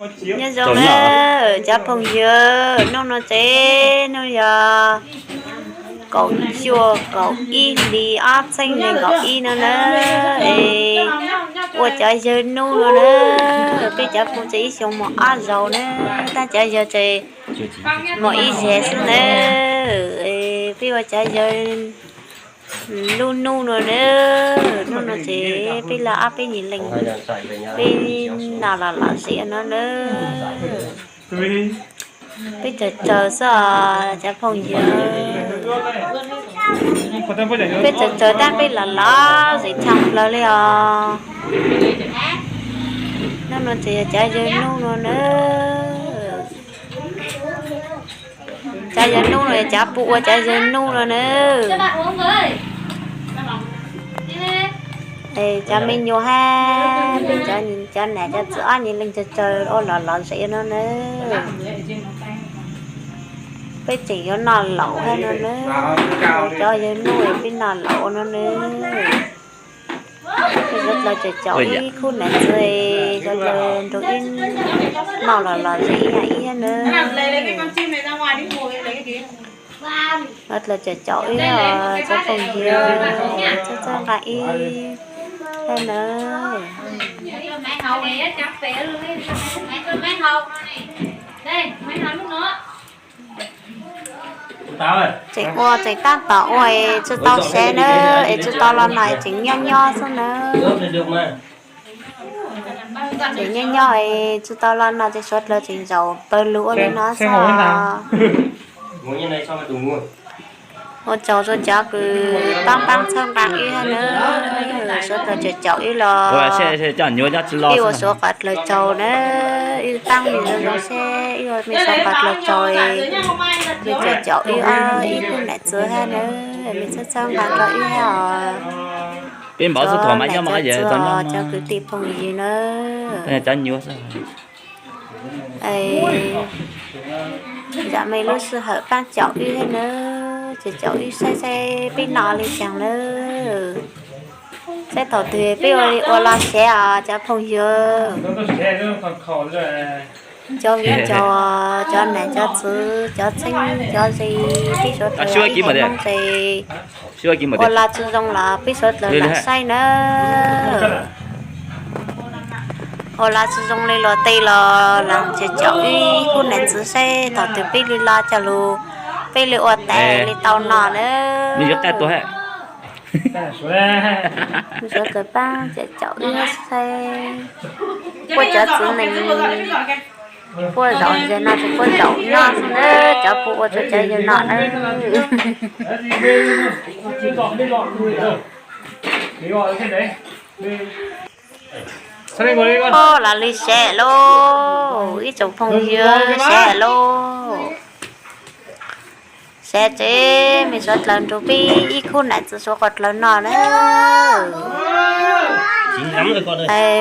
Nyob zoo na cov phooj ywg, hnub no ces hnub yog kaum cuaj kaum ib hli ob txhiab nees nkaum ib no na, es ua cov yawg nub no na, peb cov phooj ywg ib xyoos mus ob zaug na, tab cov yawg ces mus ib zaug xwb na, peb ua cov yawg lub nub no na, hnub no ces peb laj ob peb nyuag leej, peb noj los lom zem no na. Peb tsawg tsawg xwb os cov phooj ywg, peb tsawg tsawg tab peb los lom zem tshaj plaws li os. Hnub no ces yog cov yawg nub no na, cov yawg nub no, cov phooj ua cov yawg nub no na. Cov me nyuam hab peb cov nam cov txwv ob nyuag leej tsawg tsawg ua los lom zem no na. Peb tseem yuav noj laum hab no na, cov yawg nub peb noj laum no na. Peb suav dlawg caum ib khub nam txwv, suav dlawg nrug ib noj los lom zem ib yam ib na. Suav dlawg caum ib os cov phooj ywg, txhawb txhawb nqa ib hab na. Tseem ua tseem tab tom ua es tsi tau saib na, es tsi tau los no es tseem nyob nyob xwb na. Tseem nyob nyob es tsi tau los no ces suav dlawg tseem zaum pawg lug ua li no xwb. Ua tsaug rua cov kws paab paab txhawb nqa wb hab na, suav dlawg caum caum wb los wb ua suav dlawg tsaug na, wb paab mej zoo zoo seb wb ua mej suav dlawg tsaug, mej caum caum wb ob ib khub nam txwv hab na, mej txhawb txhawb nqa rua wb hab os. Cov nam cov txwv, cov kwv tij phooj ywg na, zam mej lub sij hawm paab caum wb hab na, caum caum wb saib saib peb noj li caag na, saib thaum twg peb ua li ua los saib os cov phooj ywg. Cov viv ncaus, cov nam cov txwv, cov txheeb cov ze, peb suav dlawg ib haiv Moob ces ua los tsi zoo los peb suav dlawg lam saib na. Ua los tsi zoo li luag tej los lam caum caum wb ib khub nam txwv saib thaum twg peb li los cog lug, peb li ua tas li tau noj na. Suav dlawg paab caum caum wb saib, puab cov txwv neeg puab zaum ntawm no ces puab zaum noj xwb na, cov puab ua rua cov yawg noj na. Los li saib lauj, ib tsoom phooj ywg saib lauj. Saib ces mej suav dlawg nrug peb ib khub nam txwv suav dlawg noj na.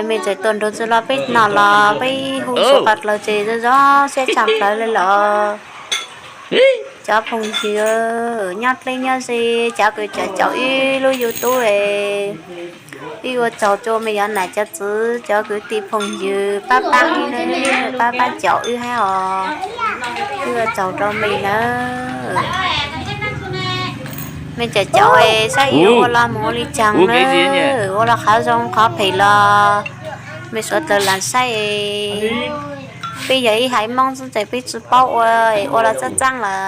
Mej tseem tuaj nrug tsi los peb noj los peb hu suav dlawg ces zoo zoo siab tshaj plawg li los. Cov phooj ywg nyob dleb nyob ze, cov kws caum caum wb lub YouTube, wb ua tsaug rua mej cov nam cov txwv, cov kwv tij phooj ywg paab paab wb, paab paab caum wb hab os. Wb ua tsaug rua mej na. Mej caum caum saib wb ua los moog ua li caag na, ua los qhov zoo qhov phem los mej suav dlawg lam saib. Peb yog ib haiv Moob xwb ces peb tsi paub ua, ua los txaaj txaaj los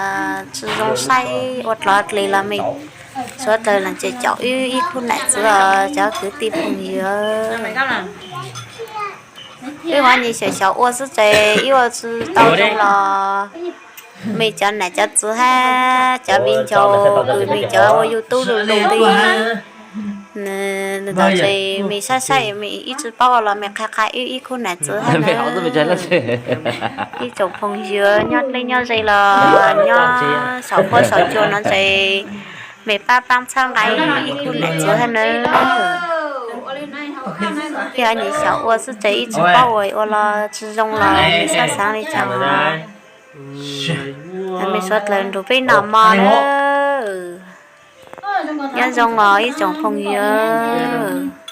tsi zoo saib, ua dlov dlig los mej suav dlawg lam caum caum wb ib khub nam txwv os cov kwv tij phooj ywg. Wb huv nyim xyaum xyaum ua xwb ces wb ua tsi tau zoo los mej cov nam cov txwv hab cov viv ncaus kws mej cov ua YouTube lug lug li ntawd ces mej saib saib mej ib tsi paub los mej qha qha wb ib khub nam txwv hab na. Ib tsoom phooj ywg nyob dleb nyob ze los nyob saum huab saum cua no ces mej paab paab txhawb nqa ib khub nam txwv hab na. Wb huv nyim xyaum ua xwb ces wb tsi paub ua, ua los tsi zoo los mej xaav xaav li caag. Mej suav dlawg nrug peb noj mov na. Nyob zoo os ib tsoom phooj ywg.